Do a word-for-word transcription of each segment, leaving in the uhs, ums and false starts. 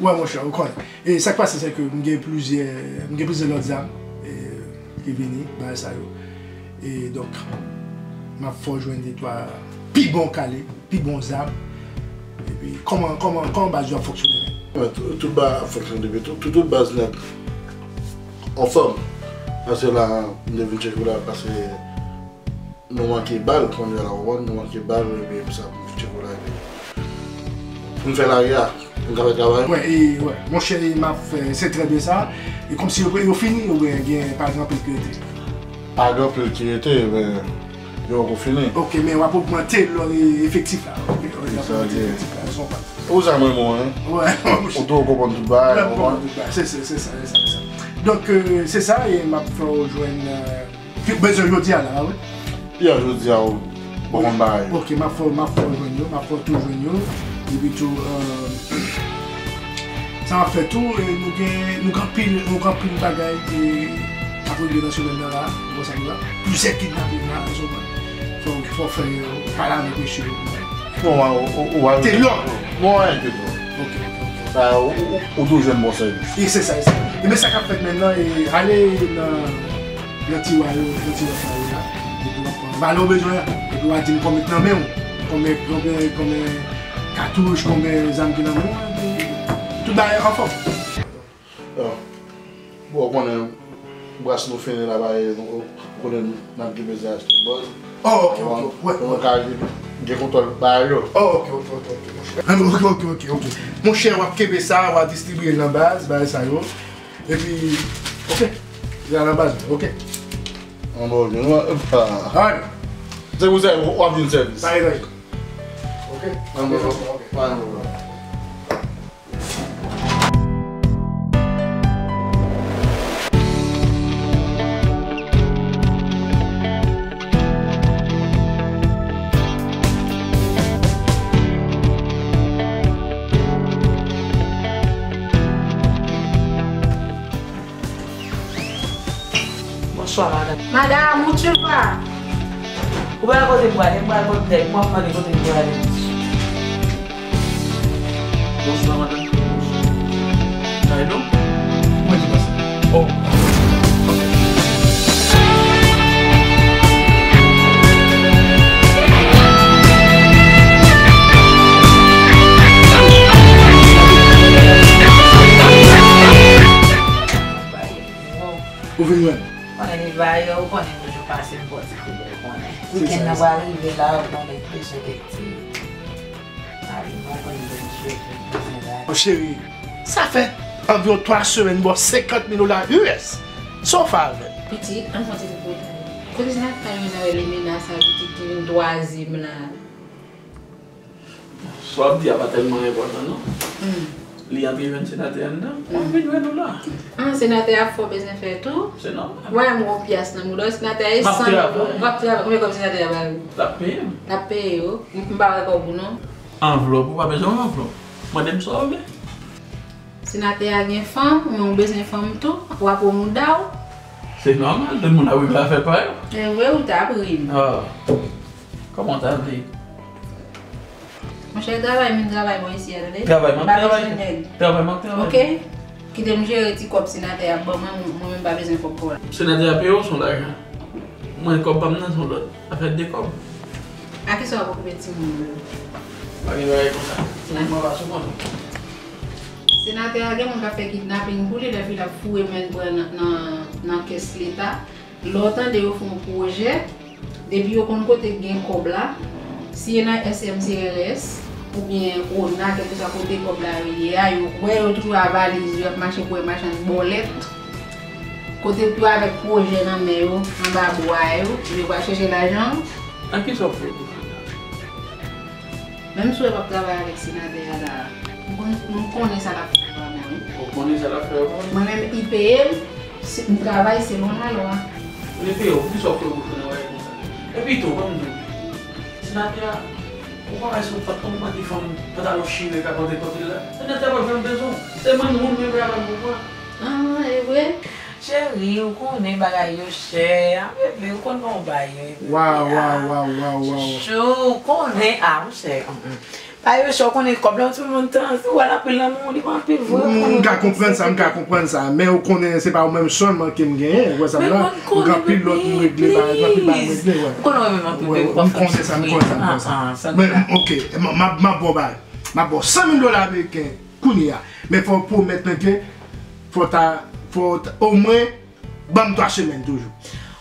Wè, monchè, ou konnen. E sa k pase, se ke m gen plizyè, m gen plizyè lòt zam, e, ki vini, bagay sa yo. E donk, m ap fè w jwenn de twa pi bon kalib, pi bon zam. Epi, kòman, kòman, kòman baz yo ap fonksyone, menm? Wè, tout, tout baz ap fonksyone depi, tout, tout, tout baz nèt anfòm. Paske la, m te vin tcheke w la, paske nou manke bal, kounye a la, w konprann, nou manke bal, epi pou sa, pou m vin tcheke w la, epi pou m fè lari a, pou m ka fè travay. Wè, e, wè, monchè, e m ap fè, se trè byen sa. E kòmsi yo, yo fini, oubyen gen, pa gen anpil ki rete? Pa gen anpil ki rete, men yo poko fini. Ok, men w ap ogmante lò, e, efektif la. Ok, w ap ogmante efektif la, se yon pa. Ou sa mwen, mwen, hein? Wè, monchè. Ou tou konprann tout bagay, ou konprann tout bagay. Se, se, se sa, se sa, se sa. Donk, e, se sa, e m ap fè w jwenn, e, Ki bezwen jodi a la, wi. Ya, jodi a, ou bon konn bagay yo. Ok, m ap fè, m ap fè w jwenn yo, m ap fè w tou jwenn yo. Epi tou, euh, sa m ap fè tou, e, nou gen, nou gen anpil, nou gen anpil bagay, e, ap regle nan semèn nan la, ou konn sa nou la. Plizyè kidnaping la, ou konprann. Fò, fò fè, pale avèk mesye yo. Bon, ou, ou, ou, ou, te long. Bon, enkyèt ou. Ok, ok, ok. Sa, ou, ou, ou tou jwenn bon sèvis. E se sa, e sa. E men sa k ap fèt menm nan, e ale nan, nan tiwa yo, nan tiwa sa yo la. Epi w ap pran valè w bezwen an. Epi w a di m konbyen k nan men w. Konbyen, konbyen, konbyen katouch, konbyen zam ki nan men w. Epi tout bagay anfòm. Bon, ou konnen, bras nou fini la, ba, e, nou, ou konnen n ap gen bezwen achte bòz. Oh, ok, ok, wè, wè. Pou nou ka gen kontwòl bagay yo. Oh, ok, ok, ok, ok, monchè. Ok, ok, ok, ok. Monchè, w ap kenbe sa, w a distribiye l nan baz, bagay sa yo. Epi, ok. Li a nan baz, ok. An bon, ok. Alright. Se pou sa, w ap vin sèvis. Pa gen danje. Ok? An bon, ok. Pa gen pwoblèm. Bonswa, madanm. Madame, où tu vas? Ou pral kote m prale, m pral kot nèg, m ap mande kote m prale. Bonswa, madanm. Kay nou? Mwen ki pase. Oh. Ou vin jwenn? Konnen li va yo, ou konnen toujou pase m pòt sa, ou konnen. Wikenn nan pral rive la, ou konnen, bezwen kèk ti. Mari mwen, ou konnen, bezwen jwe, bezwen gade. Mon cheri, sa fè anviwon twa semèn, bò senkant mil dola U S. Sa w fè avè l? Pitit, ann fè yon ti kout. Kote se nan kay mwen nan wè limena sa, pitit ki vin twazyèm la. Sa w ap di a pa tèlman enpòtan, non. Hmm. Li antre jwenn senatè anndan, w ap vin jwenn nou la. Ah, senatè a fò bezwen fè tou? Se nòmal. Wè, m wè yon pyas nan mouda w, senatè a e san euro. M ap travay. W ap travay, konbyen kòb senatè a ba ou? L ap peye m. L ap peye w? M, m pa wè kòb ou, non. Anvlòp, ou pa bezwen yon anvlòp. Mande m sa w vle. Senatè a gen fanm, men ou bezwen fanm tou, w ap wè mouda w. Se nòmal, tout moun ap rive afè pa yo. E vre, ou t ap ri m. Ah. Kòman w t ap ri? Monchè, travay, m vin travay bò isi a, tande. Travay, m ap travay. M pa bezwen nèg. Travay, m ap travay. Ok? Kite m jere ti kòb senatè a ap ban mwen, mwen menm m pa bezwen kòb pa w la. Senatè a peye w, se yon lajan. Mwen, kòb pa m nan, se yon lòt. Afè de kòb. A kisa w ap okipe timoun yo? Pa gen bagay konsa. Timoun mwen pa sou kont. Senatè a gen moun k ap fè kidnaping pou li, lè fini l ap foure men l pran nan, nan, nan kès leta. Lè w tande yo fè yon pwojè, depi yo konn kote k gen kòb la, si e nan S M C R S oubyen ona, kèlkeswa kote kòb la yo ye a, yo wè yo toujou a valiz, yo ap mache pou wè machann bòlèt. Kote pou yo avèk pwojè nan men yo, anba bwa yo, yo pral chèche lajan. Nan kisa w fè pou fè sa? Menm si w wè m ap travay avèk senatè a la, m konn, m konnen sa l ap fè pou mwen, wi. Ou konnen sa l ap fè pou mwen? Mwen menm, li peye m, se, m travay selon lalwa. Li peye w, poukisa w fè bouch ou nan bagay konsa? Epi tou, ban m di w, senatè a, ou pa wè si w pa t konn mande fanm pantalon chire k ap antre kòt li la? Senatè a p ap janm bezwen w. Se mwen, moun mwen travay pou mwen. Ah, e vre? Cheri, ou konnen bagay yo chè. A, bebe, ou konn kòman bagay yo ye, bebe. Waw, waw, waw, waw, waw. Chouchou, ou konnen, a, monchè. Mm, mm. Ayosha, ou konnen kòb la, yon ti moun tan, si w wè l anpil nan men w, li pa anpil vre, ou konnen. M ka konprann sa, m ka konprann sa. Men ou konnen se pa ou menm sèlman ke m genyen, ou wè sa m la. M gen anpil lòt m regle, bagay, gen anpil bagay m regle, wè. Ou konnen mwen menm anpil, m konnen sa, m konnen sa, m konnen sa. Men, ok, m ap ba w bagay. M ap ba w san mil dola ameriken kounye a. Men fò w pwomèt mwen ke fò w ta, fò w ta, omwen, ban m twa semèn toujou.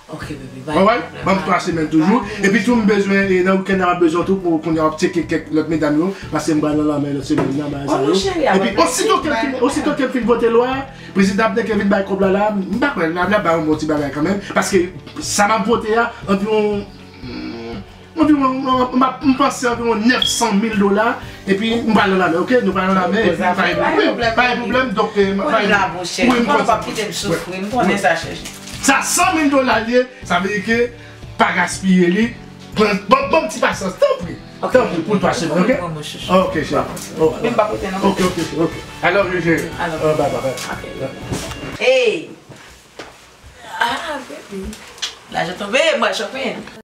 Ok, bebe, pa gen pwoblèm. Alright? Ban m twa semèn toujou. Epi tou, m bezwen, e, nan wikenn nan, m ap bezwen tou pou kounye a w ap tcheke kèk lòt medam yo, paske m pral nan lanmè lòt semèn nan, bagay sa yo. Epi, osito ke l fin, osito ke l fin vote lwa a, prezidan Abner ke vin bay kòb la la, m pa kwè, l ap bay yon bon ti bagay kanmenm, paske sa m ap vote a, anviwon, hmm, anviwon, m, m, m, m panse anviwon nèf san mil dola, epi m pral nan lamè, ok? Nou pral nan lamè, epi pa gen pwoblèm, pa gen pwoblèm, donk, eh, pa gen pwoblèm. Wi, m konn sa. M konnen w p ap kite m soufri, m konnen sa, chèche. Sa san mil dola l ye, sa vle di ke pa gaspiye li, pran, ban, ban m ti pasyans, tanpri. Tanpri, pou twa semèn, ok? Ok, cheri. Men m pa pote non. Ok, ok, ok. I love you, cheri. I love you. Bye, bye, bye. Ok. Hey! Ah, baby. Lajan tonbe, m pral shopping.